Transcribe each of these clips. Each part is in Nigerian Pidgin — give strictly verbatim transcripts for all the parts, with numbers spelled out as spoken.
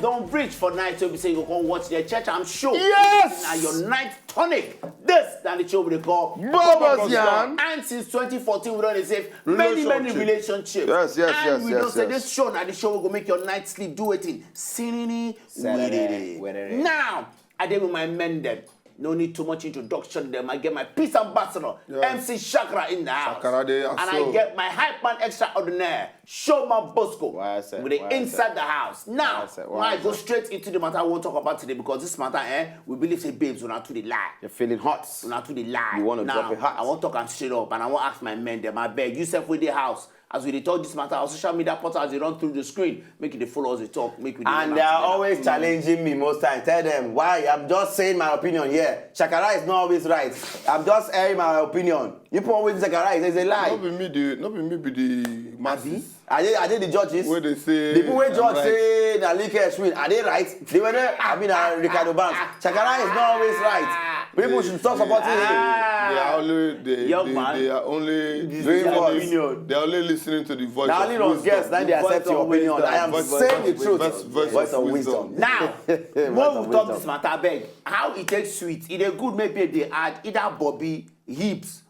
Don't reach for night so we say you go come watch the church. I'm sure. Yes! Now your night tonic. This now the show we dey call Bubbles Yarn. And since twenty fourteen, we don't save many many Relationship. Relationships. Yes, yes, And yes, we yes, don't say yes. This show now the show will go make your night sleep do it in sinini. Serere, werere. Now I dey with my men them. No need too much introduction. Them I get my peace ambassador, Yes. M C Chakra in the house, Chakra dey and I so. Get my hype man extraordinaire, Showman Bosco. Why I say, We dey why I say, inside the house now. I say, Now why I I go say. Straight into the matter. I want to talk about today because this matter, eh, we believe say babes una too dey lie. You're feeling hot. Una too dey lie. You wanna Now, drop it hot. I want to talk am straight up, and I want to ask my men them. I beg you, sef wey dey house. As we dey talk this matter, our social media portals dey run through the screen. Make you dey follow us dey talk. Make we dey And learn they are together. Always challenging me most times. Tell them why. I'm just saying my opinion here. Chakara is not always right. I'm just airing my opinion. You put always Chakara is a lie. No be me the no be me be the masses. Are they are they the judges? Wey dey say The people wey I'm judge right. Say na Likes win. Are they right? They were there. I mean, uh, Ricardo Banks. Chakara is not always right. People should stop supporting him. They are only they, Young they, man. They are only Doing what? listening. They are only listening to the voice Now of only on wisdom. Guests now they Voice accept of your opinion. wisdom. I am Voice- saying the voice- truth. voice- voice of of wisdom. Wisdom. Now, Voice when of we talk wisdom. This matter, I beg. How e take sweet? E dey good make babe dey add either bobby, hips,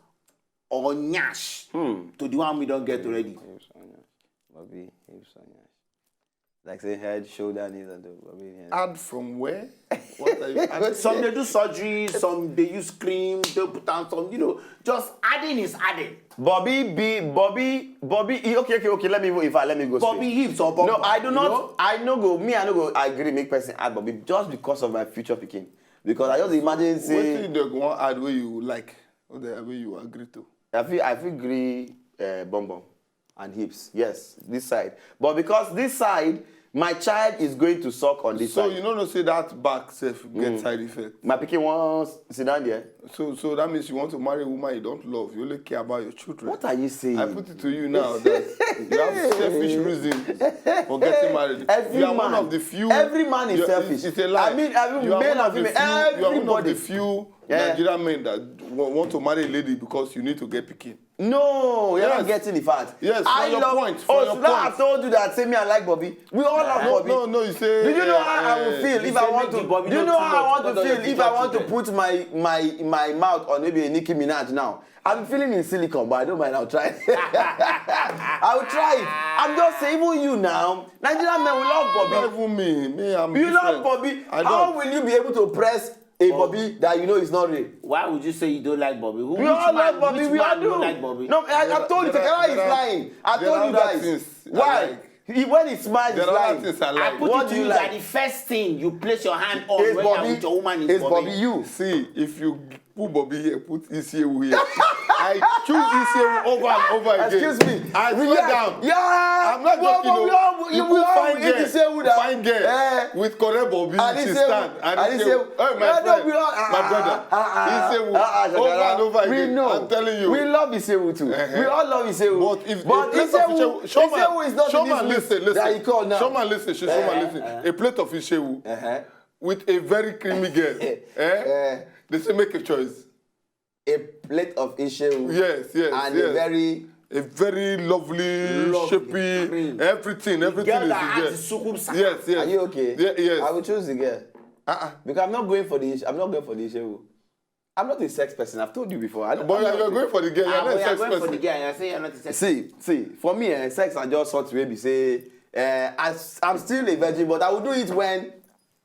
or nyash to the one we don't get already. Bobby, hips on nyash. Like say head, shoulder, knees, and the Bobby head. Add from where? What are you adding? Some dey do surgery, some dey use cream, dey put on some, you know, just adding is adding. Bobby be Bobby Bobby. eh, Okay, okay, okay. Let me go. If I let me go. Bobby Straight. Hips or Bobby. No, I do you not. Know? I no go. Me, I no go agree. Make person add Bobby just because of my future picking. Because I just imagine say Wetin you dey wan add wey you like? What the wey you agree to? I feel I feel agree uh, bum bum and hips. Yes, this side. But because this side, my child is going to suck on this So side. You no know say that back sef get side effect. My pikin wan sit down there. So so that means you want to marry a woman you don't love. You only care about your children. What are you saying? I put it to you now that you have selfish reasons for getting married. Every You are man, one of the few. every man is you are- selfish. It's a lie. I mean, every You are male one and of the female, few. You are one of the everybody. Few Yeah. Nigerian men that wa- want to marry a lady because you need to get pikin. No, you're not Yes. Getting the fact. Yes, I for your love. Point, for Oh, your so now I point. Told you that. Say me, I like Bobby. We all love No, Bobby. no, no. You say. Do you know uh, how I will uh, feel you if say I want make to? the Bobby Do you no know too how I much, want to because of feel your if future I want to children. Put my my my mouth on maybe a Nicki Minaj now? I'm feeling in silicon, but I don't mind. I'll try. I'll try it. I'm just saying, even you now, Nigerian men, we love Not Bobby. Even me, me, I'm. You different. Love Bobby. I How don't. Will you be able to press a Bobby that you know is not real? Why would you say you don't like Bobby? Who, We which all man, love Bobby. Which We man all do. Don't like Bobby? No, I, I told you, There are- Takara is there are- Lying. I there told are you other guys. Things I Why? Like. He, when he smiles, There he's are other lying. Things I I like. put What it do to you you like? That the first thing you place your hand on Is when you're Bobby, with your woman is is Bobby. Bobby you? See, if you put Bobby here, put Isiewu here. I choose Isiewu over and over again. Excuse me. I We swear are- down. Yeah. I'm not Well, joking. we Oh. all- You we put all fine eat girl, the same wood, ah. Fine girl Eh. With correct Bobby, And she Isiewu- stand. And and Isiewu, Isiewu- oh my Yeah, no, friend, we all- ah, my ah, brother, ah, ah, ah, Isiewu, ah, ah, over and over We again. know. I'm telling you. We love Isiewu too. Uh-huh. We all love Isiewu. But if But a plate of Isiewu, Isiewu, Showman, Isiewu is not Showman, in this listen, list listen. That you call now. Showman, listen, Showman, Eh, listen. eh. A plate of Isiewu Uh-huh. With a very creamy girl. Eh? Eh. They say make a choice. A plate of Isiewu. Yes, yes, And yes. A very A very lovely, Lovely, shapy, cream. Everything, everything Girl is that has there. The sukum saka. Yes, yes. Are you okay? Yeah, yes. I will choose the girl. Uh-uh. Because I'm not going for the. I'm not going for the Isiewu. I'm not a sex person. I've told you before. I don't, But I'm you're not- Going for the girl. You're Ah, not a we are sex going for the person. girl. You're saying you're not a sex. See, see, for me, eh, sex and just hot baby say, eh, I, I'm still a virgin, but I will do it when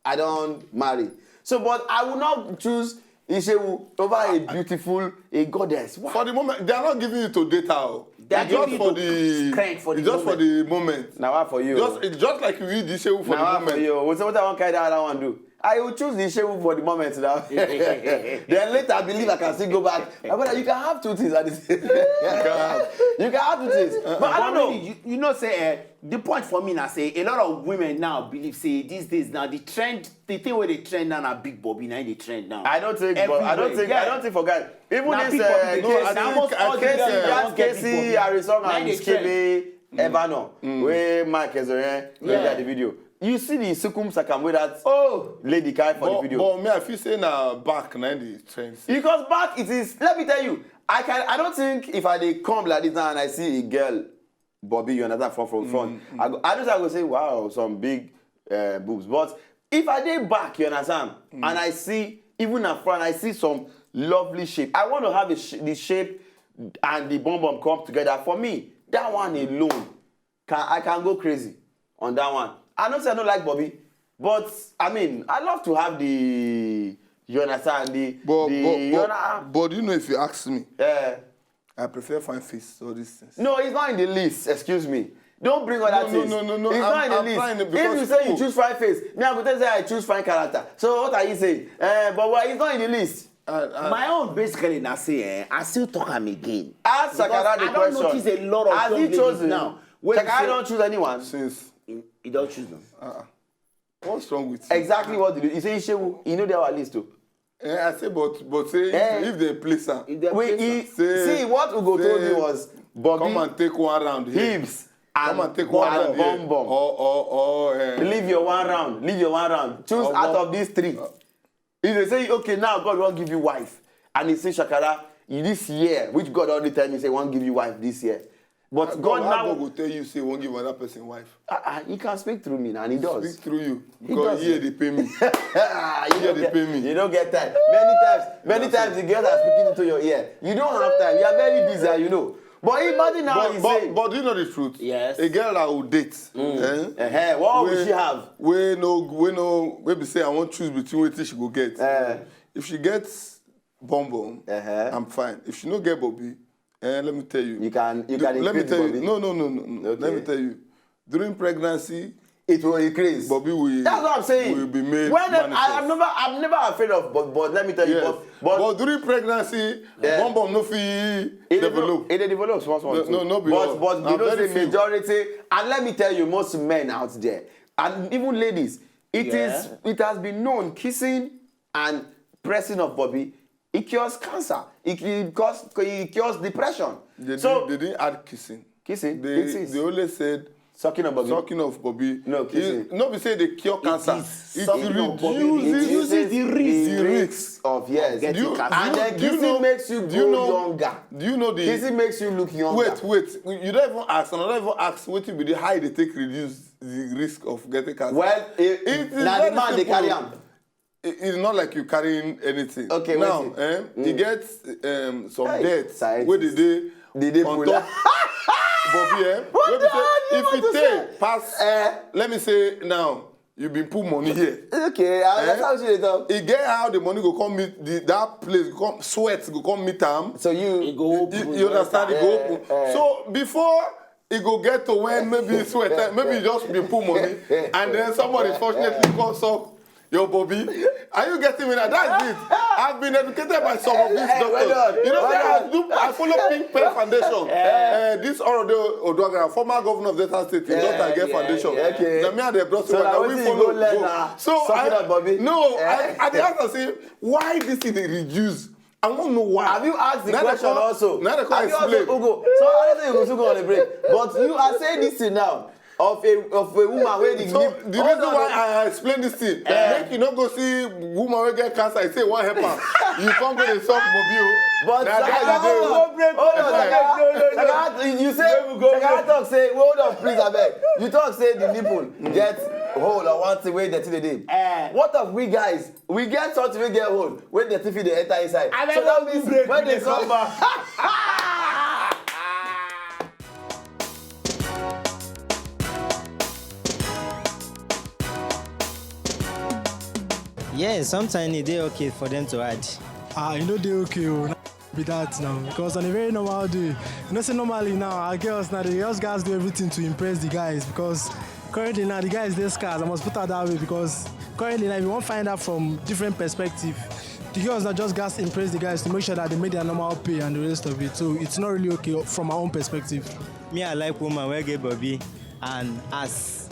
I don't marry. So, but I will not choose Isiewu over a beautiful, a goddess. Why? For the moment, they are not giving you to data. Oh. They are It's just giving for you the. strength for the It's just for moment. The moment. Now what for you? Just, it's just like you eat the Isiewu for Now the what for moment. You? What's what I want carry that other one do? I will choose the Isiewu for the moment now. Then later, I believe I can still go back. My brother, you can have two things at the same. You can have two things. But I don't know. You, you know, say eh, the point for me now say a lot of women now believe say these days now the trend, the thing where they trend now, na big Bobby now they trend now. I don't think. But I don't Everywhere, think. yeah. I don't think for guys. Even Now this people uh, dey no, trend. I Now think almost all the Casey, girls that want get Casey big Bobby. Arisong Now and they Skebe Ebano, where Mike Ezoren, Yeah. yeah. The video. You see the Sukum Sakam wey that Oh, lady carry for the But, video. But me, I feel say na back na the trend. Because back it is. Let me tell you, I can. I don't think if I dey come like this now and I see a girl, Bobby, you understand, from from front. I, go, I don't. I go say, wow, some big uh, boobs. But if I dey back, you understand, and I see, even at front, I see some lovely shape. I want to have a sh- the shape and the bum bum come together for me. That one alone, can I can go crazy on that one. I know say I don't like Bobby, but I mean, I love to have the, you understand, the But, the but, you but, know, but you know, if you ask me, uh, I prefer fine face, all these things. No, it's not in the list. Excuse me. Don't bring other No, no, things. No, no, no. It's I'm, not in the I'm list. Trying to, If because you say you people- choose fine face, me I go tell you say I choose fine character. So what are you saying? Uh, but why it's not in the list? I, I, My own basically na say, eh, I still talk am again. Ask Because Shakara the I don't question. Notice a lot of Has young he ladies chosen? Now. Wey be Shakara say don't choose anyone. Since He don't choose them. What's wrong with you? Exactly what did you? You say Ishewu. You know they were list too. Eh, I say, but but say Eh. if, if they place am, If they Wait, place he, am. Say- see what we go told say- you was Bobby, come and take one round here. Hips, and, Come and take and one round here. Bum bum. Or or or uh, Leave your one round. Leave your one round. Choose Or out one- of these three. If they say, okay, now God won't give you wife, and he say, Shakara, you this year, which God already tell me say won't give you wife this year, but God God, now God go tell you say won't give another person wife. Ah, ah, he can speak through me, and he does. Speak through you He because does. Here they pay me. Ah, you Here don't they get, pay me. You don't get time. Many times, many times the girls are speaking into your ear. You don't have time. You are very busy, you know. But imagine now But, he but, say, but do you know the truth? Yes. A girl that will date. Eh? Eh, what will Wey- she have? Wey no, wey no, wey be say I wan choose between wetin she go get. Eh. If she gets bum bum, Uh-huh. I'm fine. If she no get Bobby, eh, let me tell you. You can, you Do- can let me increase tell you. Bobby. No, no, no, no, no. Let Okay. Me tell you. During pregnancy, It will increase. Bobby will. That's what I'm saying. Will be made When I, manifest. I'm never, I'm never afraid of, but, but let me tell you, Yes. but, but, But during pregnancy, Yeah. bum bum no fit it develop. It dey develop small small. No, too. No, no be But, all. but Na you know very say few. Majority, and let me tell you, most men out there, and even ladies, it is, Yeah. it has been known kissing and pressing of Bobby, it cures cancer. It, it cures, it cures depression. They, So didn't, they didn't add kissing. Kissing, They, it is. They only said Sucking of Bobby. Sucking of Bobby. No, kissing. It, no, be say they cure cancer. Is It sucking of Bobby. reduces. It reduces the risk. The risk of, yes. Get Do you, cancer. And do, then do you kissing know, makes you do you grow know, younger. Do you know the Kissing makes you look younger. Wait, wait. You don't even ask. I don't even ask. What you be the high they take reduce the risk of getting cancer. Well, it, It is now the very man they simple. Carry am. It- it's not like you carrying anything. Okay, Now, wait. eh, you get um, some Hey, debt scientist. Where they dey They dey on pull top. Bobby, eh? What Wey the be say, hell you if want you to take say? Pass, Eh? Let me say now, you been put money here. Okay, I Eh? That's how she dey talk. E get how the money go come meet the, that place, go come sweat, go come meet am. So you, It go You, open. You understand? It go Eh, open. eh. So before it go get to when maybe sweat, eh, maybe you just be put money, and then somebody fortunately come suck your Bobby. Are you getting me now? That's it. I've been educated by some of these Eh, well doctors. done. You know, Well say I done. do. I follow Pink Pen Foundation. Uh, this Orode Oduagara, former governor of Delta State, his Yeah, daughter get yeah, foundation. yeah. Okay. Na me and the brother So na we wetin you follow go learn go. na So sucking I, of Bobby? No, Eh? I, I dey ask am say why this thing dey reduce. I wan know why. Have you asked the Na dey question come- also? Na dey come Have you also explain. Ugo? So I don't think you go soon go on a break. But you are saying this thing now of a of a woman where the So nip- the Hold reason on. Why I explain this thing, make you no go see woman wey get cancer, I say one help am. You come go dey suck Bobby o. But Na there you dey. Hold on, Saka. Saka, you say Saka talk say, hold on, please, abeg. You talk say the nipple get hole or one thing wey dirty dey dey. Eh. What of we guys? We get something wey get hole wey dirty fit dey enter inside. Abeg, So that no means break, when we they dey come come back. Yeah, sometimes e dey okay for them to add. Ah, e no dey okay o. Na be that now, because on a very normal day, you know say normally now our girls now they just guys do everything to impress the guys, because currently now the guys dey scarce. I must put out that way, because currently now if you wan find out from different perspective, the girls now just guys impress the guys to make sure that they make their normal pay and the rest of it. So it's not really okay from my own perspective. Me, I like woman wey get Bobby and ass.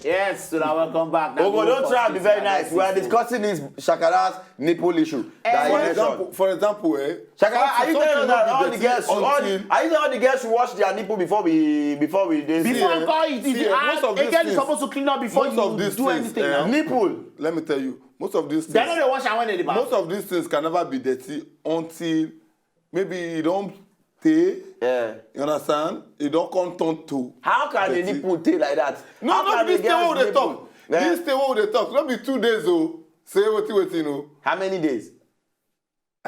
Yes, so now welcome back. Now Ogo, go don't for try and be this very now, nice. this We are is- discussing this Shakara's nipple issue. For That example, for example, eh, Shakara, are you something telling us will that not all be the dirty girls should all the, until are you telling all the girls should wash their nipple before we before we dey Before eh, we call it, if see, you eh, ask, most of a these girl is things, supposed to clean up before most you of these do things, anything eh, now. Nipple. Let me tell you, most of these things, They no dey wash am when they dey bath. Most of these things can never be dirty until maybe you don't Tey. Yeah. You understand? E don come turn to. How can the nipple tey like that? No, no be this thing wey we dey talk. This thing wey we dey talk, no be two days o. Say wetin, wetin o. How many days?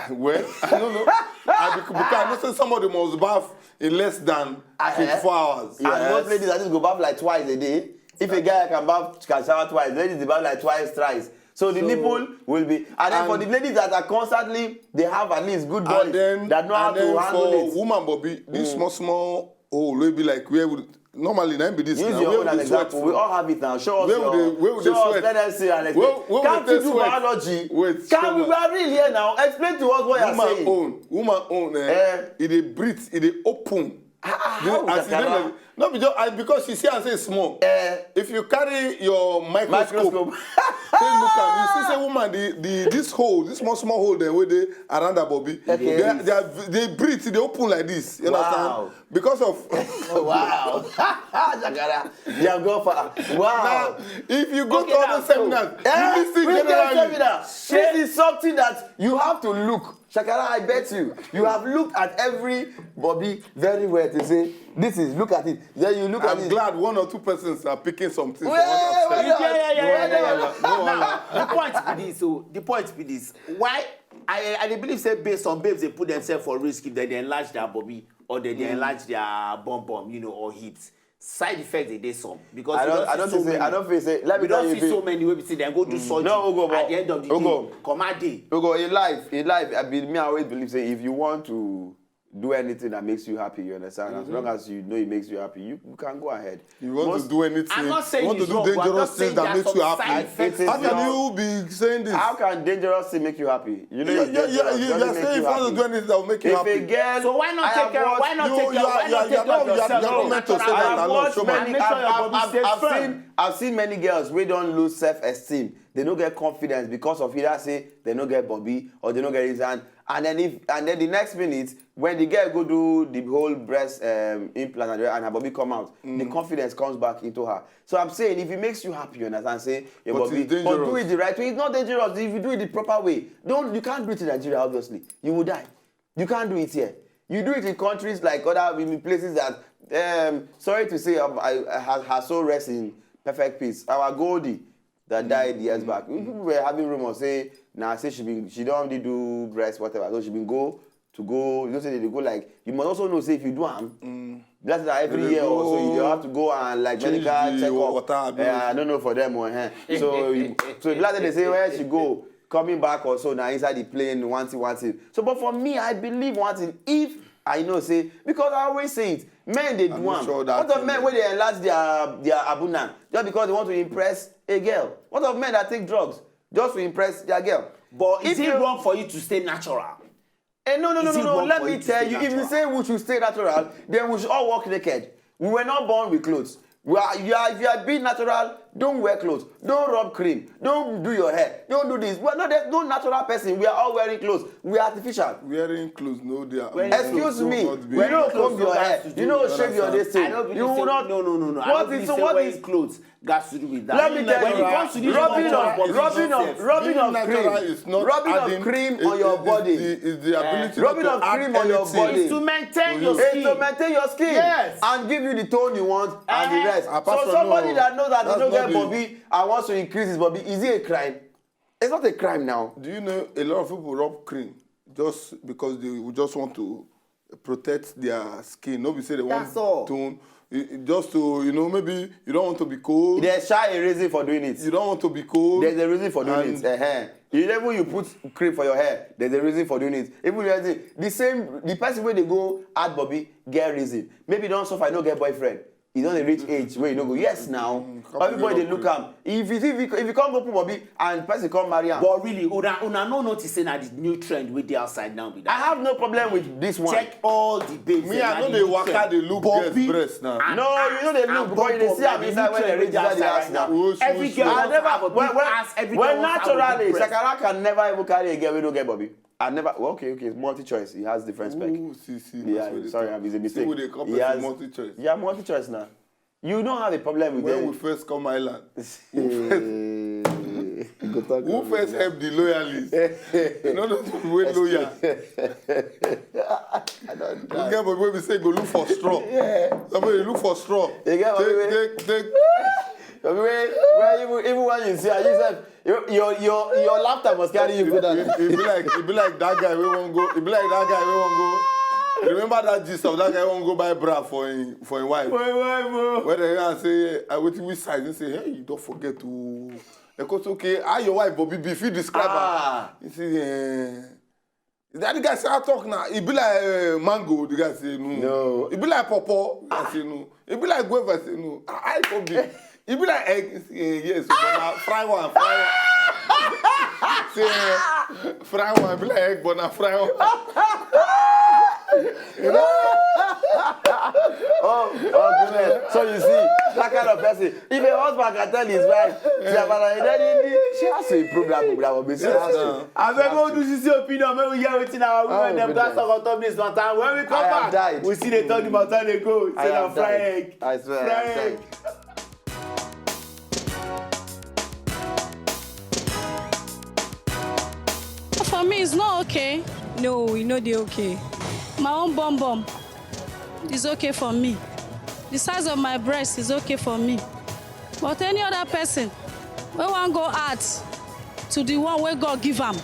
Well, I don't know. I, bec- because I know say somebody must bath in less than twenty-four hours. And most ladies, I just go bath like twice a day. If a guy can bath, can shower twice, ladies, they bath like twice, thrice. So the nipple will be, and then for the ladies that are constantly, they have at least good boys that know how to handle it. Woman, Bobby, this small, small hole will be like where we, normally, na be this. Use your own as example. We all have it now. Show us. Where we dey sweat? Let us see and explain. Can't you do biology? Wait, can we, we are real here now. Explain to us what you are saying. Woman own, woman own. Eh, e dey breathe, e dey open. How? As e dey like, no be just, I, because she see am say e small. Eh. If you carry your microscope, take look am, you see say woman, the, the, this hole, this small, small hole dem wey dey around her body, they, they, are, they breathe, e dey open like this. You understand? Because of wow. Shakara, you have gone far. Wow. Now, if you go to other seminars, you listen generally. This is something that you have to look. Shakara, I bet you, you have looked at every body very well to say, this is, look at it. Then you look at it. I'm glad one or two persons are picking something from what I've said. Well done. Yeah, yeah, yeah, yeah, yeah. No, no, no. Now, the point be this, so the point be this. Why I, I dey believe say, based on babes, they put themselves for risk if they, they enlarge their body or they, they enlarge their bum bum, you know, or hips. Side effects dey dey some because I don't, I don't think say, I don't feel say, let me tell you, we don see so many wey be say dem go do surgery. No, Ugo, at the end of the day, comma dey. Ugo, in life, in life, I be, me, I always believe say if you want to do anything that makes you happy, you understand? As long as you know it makes you happy, you, you can go ahead. You want to do anything, I'm not saying you want to do dangerous things that makes you happy. How can you be saying this? How can dangerous thing make you happy? You know, you, you, you, you are saying if you want to do anything that will make you happy. So why not take care? Why not take care? Why not take care of yourself? You are not meant to say that alone. Show me. I've seen, I've seen many girls wey don lose self-esteem. They no get confidence because of either say they no get body or they no get reason. And then if, and then the next minute, when the girl go do the whole breast, um, implant and, and her body come out, the confidence comes back into her. So I'm saying, if it makes you happy, you understand, say your body, but do it the right way. It's not dangerous if you do it the proper way. Don't, you can't do it in Nigeria, obviously. You will die. You can't do it here. You do it in countries like other, in places that, um, sorry to say, um, I, I, her, her soul rests in perfect peace. Our Goldie that died years back. People were having rumors say, nah, say she been, she don't only do breast, whatever. So she been go to go, you know, say they go like, you must also know, say if you do am, that's that every year or so, you have to go and, like, medical checkup. Yeah, I don't know for them, oh, eh. So, you, so if like they say where she go, coming back or so, now inside the plane, one thing, one thing. So, but for me, I believe one thing. If I know, say, because I always say it, men, they do am. What of men wey dey enlarge their, their abuna just because they want to impress a girl? What of men that take drugs just to impress their girl? But is it wrong for you to stay natural? Eh, no, no, no, no, no. Let me tell you, if you say we should stay natural, then we should all walk naked. We were not born with clothes. We are, you are, if you are being natural, don't wear clothes. Don't rub cream. Don't do your hair. Don't do this. Well, no, there's no natural person. We are all wearing clothes. We are artificial. Wearing clothes, no, they are. Excuse me. You don't comb your hair. You don't shave your this thing. You will not. No, no, no, no. What is, so what is clothes? Got to do with that. Let me tell you, rubbing of, rubbing of, rubbing of cream, rubbing of cream on your body. Is the ability to add anything. Rubbing of cream on your body is to maintain your skin. It's to maintain your skin. Yes. And give you the tone you want and the rest. So somebody that knows that he no get body and wants to increase his body, is it a crime? It's not a crime now. Do you know a lot of people rub cream just because they just want to protect their skin? No be say they want tone. Just to, you know, maybe you don't want to be cold. There's sha a reason for doing it. You don't want to be cold. There's a reason for doing it. Uh-huh. You, even you put cream for your hair, there's a reason for doing it. Even the same, the person wey dey go add body get reason. Maybe you don suffer, you no get boyfriend. You don dey reach age wey you no go. Yes, now. Everybody dey look am. If you, if you, if you come go put body and person come marry am. But really, una, una no notice say na the new trend wey dey outside now be that. I have no problem with this one. Check all the babes. Me, I no dey waka dey look girls breast now. No, you no dey look, but you dey see am inside when they reach inside the house now. Every girl wants to have a big ass. Every girl wants to have a big breast. Well, naturally, Shakara can never even carry a girl wey no get body. I never. Well, okay, okay, multi choice. He has different spec. Ooh, see, see, yeah, sorry, it's a mistake. See, we dey compare multi choice. Yeah, multi choice now. You don't have a problem with when we first come island. Who first help the loyalist? You know those people wey loyal. I don You get people wey be say go look for straw. Somebody look for straw. You get Take, people wey- take, take. Where, where even, even when you see her, you sef, your, your, your, your laughter must carry you go down. E be like e be like that guy wey wan go. E be like that guy wey wan go. Remember that gist of that guy wey wan go buy bra for him for him wife. When dem ask say, "Ah, wetin, which size?" He say, "Hey, you don forget o." They go say, "Okay, how your wife Bobby B fit describe her?" Ah. He say, eh. That the guy say, "I talk now. E be like uh, mango." The guy say, "No." No. "E be like pawpaw." The guy say, "No." "E be like guava." Say, "No." "Ah, I come be. E be like egg." He say, eh, "Yes, but na fry one, fry one." Say, eh, "Fry one, e be like egg, but na fry one." Oh, oh goodness. So you see, that kind of person, if a husband can tell his wife, "See, Abana, you don't need me," she has to improve that program. She has to. Abeg, go do sisi opinion, make we hear wetin our women dem don talk on top this matter. When we come I have back, died. We see the talk the matter dey go. I Say na have fry died. Egg. I swear, I Fry have egg. died. For me, it's not okay. No, e no dey okay. My own bum bum is okay for me. The size of my breast is okay for me. But any other person wey wan go add to the one wey God give am,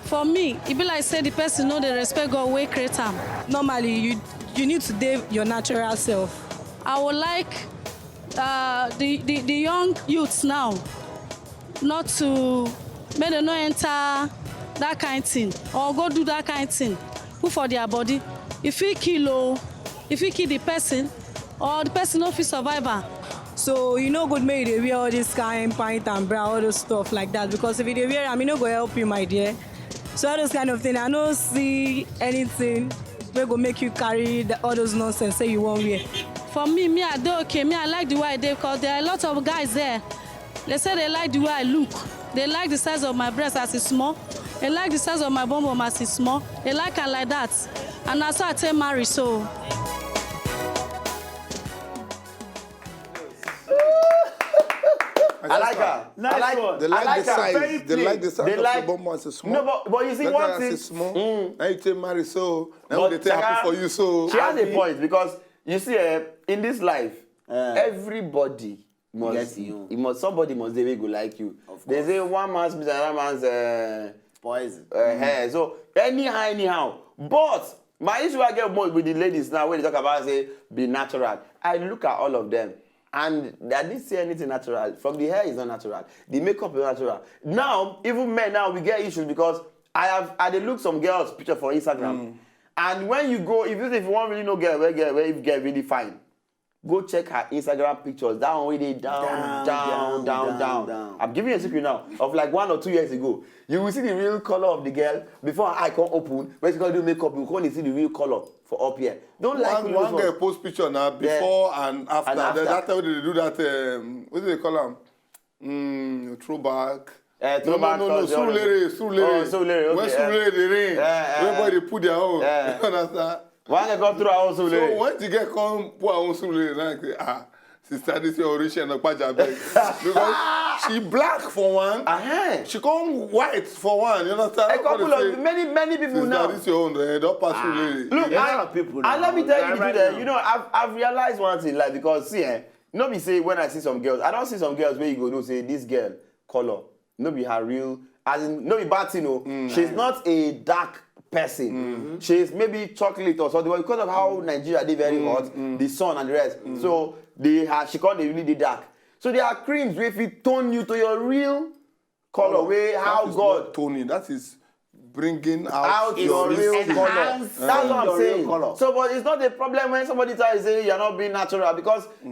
for me, e be like say the person no dey respect God wey create am. Normally, you you need to dey your natural self. I would like uh, the, the the young youths now not to make dem no enter that kind thing or go do that kind thing put for their body. E fit kill o, e fit kill the person, or the person no fit survive am. So e no good make you dey wear all this kind pant and bra, all those stuff like that, because if you dey wear am, e no go help you, my dear. So all those kind of thing, I no see anything wey go make you carry the, all those nonsense say you wan wear. For me, me I dey okay. Me I like the way I dey because there are a lot of guys there. They say they like the way I look. They like the size of my breast as e small. They like the size of my bum bum as e small. They like am like that. And na so I take marry so. I like her. Nice I like one. They I like like the her. size. Very They like the size They of like- the bum bum as a small. No, but, but you see That one guy thing. As a small. Now you take marry so. Now But they take happen Chaka, for you so. She has a Abi? Point because you see, eh, in this life, everybody must, Get you. You must somebody must dey wey go like you. Of They course. Say one man's business, another man's uh, Poison. uh, hair. So anyhow, anyhow. But my issue I get more with the ladies now when they talk about say be natural. I look at all of them. And I didn't see anything natural. From the hair is not natural. The makeup is not natural. Now, even men now, we get issues because I have I dey look some girls picture for Instagram. And when you go, if you if you wan really know girl, where girl, where if girl really fine, go check her Instagram pictures. That one wey dey down, Down, down, down, down, down, down. I'm giving you a secret now of like one or two years ago. You will see the real color of the girl before her eye come open. When she come do makeup, you come dey see the real color for up here. Don't like One, me one before. Girl post picture now before and after. And That, after. That time they do that. Um, what do they call am? Mm, throwback. Eh, No, no, throwback no, no. culture. Surulere, Surulere. Oh, Surulere, When okay, Surulere dey rain, Yeah, yeah. Everybody put their own. Yeah. You understand? One girl come throw her own So Surulere. When the girl come put her own Surulere, like say, "Ah, sister, this your origin of Paja bag." Because she black for one, Uh-huh. she come white for one. You understand? A couple of many, many people Sister, now. This your own. Eh, don't pass Surulere. Look, A lot I, of people and now. Let me tell you the Right truth. now. Eh, you know, I've, I've realized one thing. Like because see, eh, no be say when I see some girls, I don't see some girls where you go no say this girl color. No be her real. As in, no be bad thing. Oh, she's not a dark person. She's maybe chocolate or something. But because of how Nigeria dey very hot, the sun and the rest. So they her she come dey really dey dark. So there are creams wey fit tone you to your real color. Wey how That is God not toning. That is bringing out, Out your real skin. color. Enhancing That's what I'm your real saying. Color. So, but it's not a problem when somebody tries to say you're not being natural because the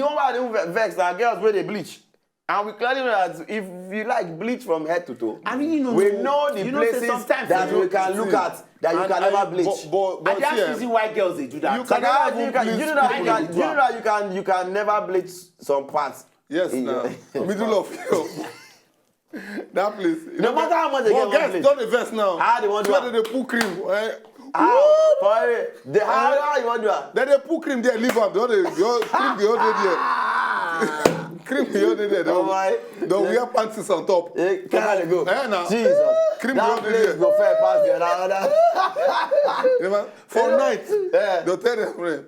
one why I don't ve- vex are girls where they bleach. And we clearly know that if you like bleach from head to toe, I mean, you know, we know the you know, say places sometimes that you we can know look at that you And can I- never bleach. But, but, And but that's yeah, the reason why girls they do that. You can Saka, never you, can, you bleach know that you people. can, you know that you can, you can never bleach some parts. Yes, in now your- middle of your that place. No matter how much they But get guys, bleach. Don't invest now. How they want to So do they dey put cream. Eh? Ah, for the how, how you want to do that? Then they put cream there, leave am. They all dey, they all cream, they all dey there. Cream, you dey there. Oh my. Don't wear panties on top. Eh, carry go. Eh, na. Jesus. Cream That don dey place there. Go fair pass the other. You know, for night, Yeah. they'll tell them, "Hey,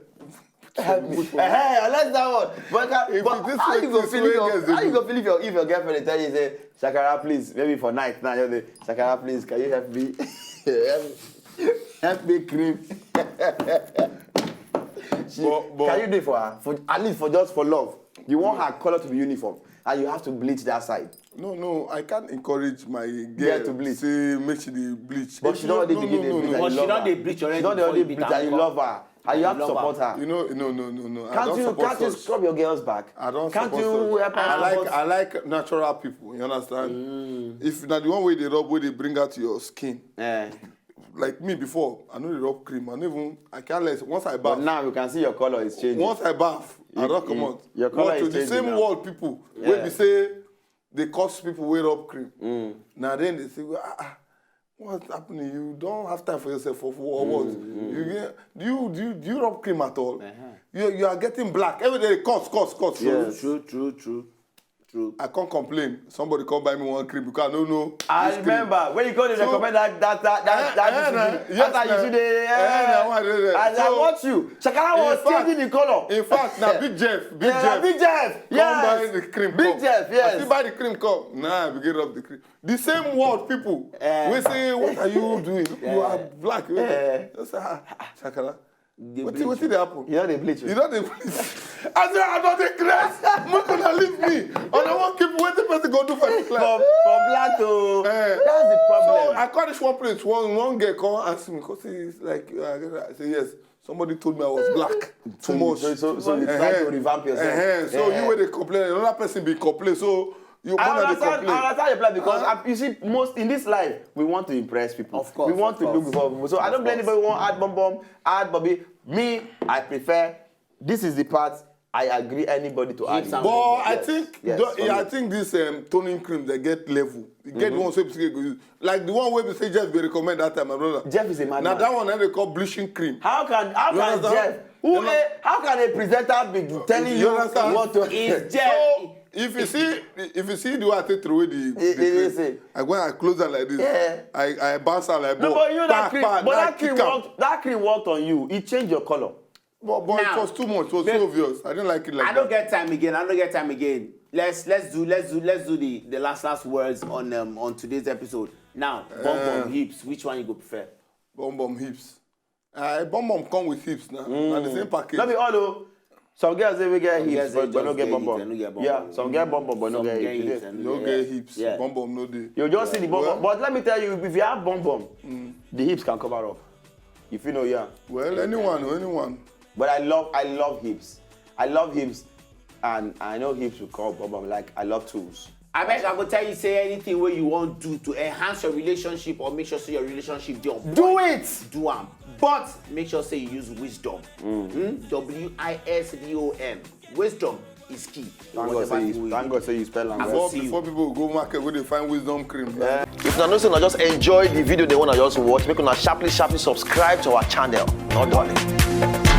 Hey, unless that one. But, can, If but this how way- you go this feel way if your, girls dey how you do. Go feel if your, if your girlfriend dey tell you say, "Shakara, please, maybe for night now," you say, "Shakara, please, can you help me? help, help me cream." She, But- but- Can you do it for her? For at least for just for love. You want her color to be uniform, and you have to bleach that side. No, no, I can't encourage my girl Girl to bleach. Say make she dey bleach. But If she don you- already no, begin no, dey no, bleach. no. And But you she love don her. Dey bleach already She don dey before already you beat bleach her and you for- love her. And you have to Love her. Support her. You know, no, no, no, no. I Can't don't you support can't you such. Scrub your girls back? I don't Can't support you such. Help her? I like But- I like natural people. You understand? If na the one way they rub, where they bring out your skin. Eh. Like me before, I know they rub cream. I no even I can't let once I But bath. Now you can see your color is changing. Once I bath, I You- don't come you- out. your color What is to the changing same now. World people Yeah. wey be say they cause people wey rub cream. Mm. Now then they say, well, ah, ah, what's happening? You don't have time for yourself for, for what? Mm, You get, do you do you, do you rub cream at all? Uh-huh. You you are getting black every day. Cost cost cost. Yes. True, true, true, true. I can't complain. Somebody come buy me one cream because I don't know. I this cream. Remember when you go to So- recommend that that that that, Eh, that eh, is na, it. yes, After you na. see the Eh, na, eh, what is it? as I So, watch you, Shakara was in fact- changing the color. In fact, now big Jeff, big Yeah, Jeff. Big Jeff. Come buy Yes. the cream. Big Come. Jeff, yes. I still buy the cream. Come. Nah, I begin rub the cream. The same world people. Eh. We say, what are you doing? You are black. Eh. Just say, ah, ah, Shakara. They What bleach what you. did happen? You know they bleach you. You know they bleach. I say I don't dey craze. Make una leave me. I don't want people. What the person go do for this For, life? For black though. Eh. That's the problem. So I call this one place. One one girl come ask me. Cause it's like uh, I say yes. Somebody told me I was black. Too So you- much. So, so, so you Eh, try eh. to revamp yourself. Eh, eh. So Eh. You where they complain. Another person be complain. So you I wanna dey understand, complain. I understand your plan because Huh? I, you see, most in this life, we want to impress people. Of course, We want of to course. Look before people. So I don't blame Of anybody who want add bomb bomb, add Bobby. Me, I prefer. This is the part I agree anybody to add. Hips and But I Yes, think yes, the- for yeah, me. I think this um, toning cream they get level. You get the one so people go use. Like the one where we say Jeff be recommend that time, my brother. Jeff is a madman. Now that one they call bleaching cream. How can how You can understand? Jeff who You know- eh, how can a presenter be telling You you understand? What to Is Jeff? So if you see if you see the way I take through the, the It- it is cream, it. I go and I close her like this. Yeah. I I bounce her like No, ball. but you know that Pack, cream, pack, but now that cream kick am. Worked, that cream worked on you. It changed your color. But, but Now, it was too much. It was let- so obvious. I didn't like it like I don't that. Get time again. I don't get time again. Let's let's do let's do let's do the the last last words on um on today's episode. Now, bum bum Uh, hips. Which one you go prefer? Bum bum hips. Uh, bum bum come with hips now. Now the same package. Not be all though. Some girls say we get hips, Girls say but, but no just get get bum hips bum. and no get Yeah, bum bum. some get bum bum, but no Some get get hips. hips They- and No yeah. get hips. Yeah. Bum bum no day. You just see the bum bum. Well- But let me tell you, if you have bum bum, the hips can cover up. You feel no yeah. Well, anyone, oh, anyone. But I love I love hips. I love hips, and I know hips will cover bum bum. Like I love tools. I beg, I go tell you say anything wey you wan do to enhance your relationship or make sure say your relationship dey on Do point, it. Do am, but make sure say you use wisdom. Hmm? W I S D O M. Wisdom is key. Thank God say you, thank God say you spell am I well. will Before, see you. Before people go market, go dey find wisdom cream. If una know say una just enjoy the video, they wanna just watch. Make una sharply sharply subscribe to our channel. No darling.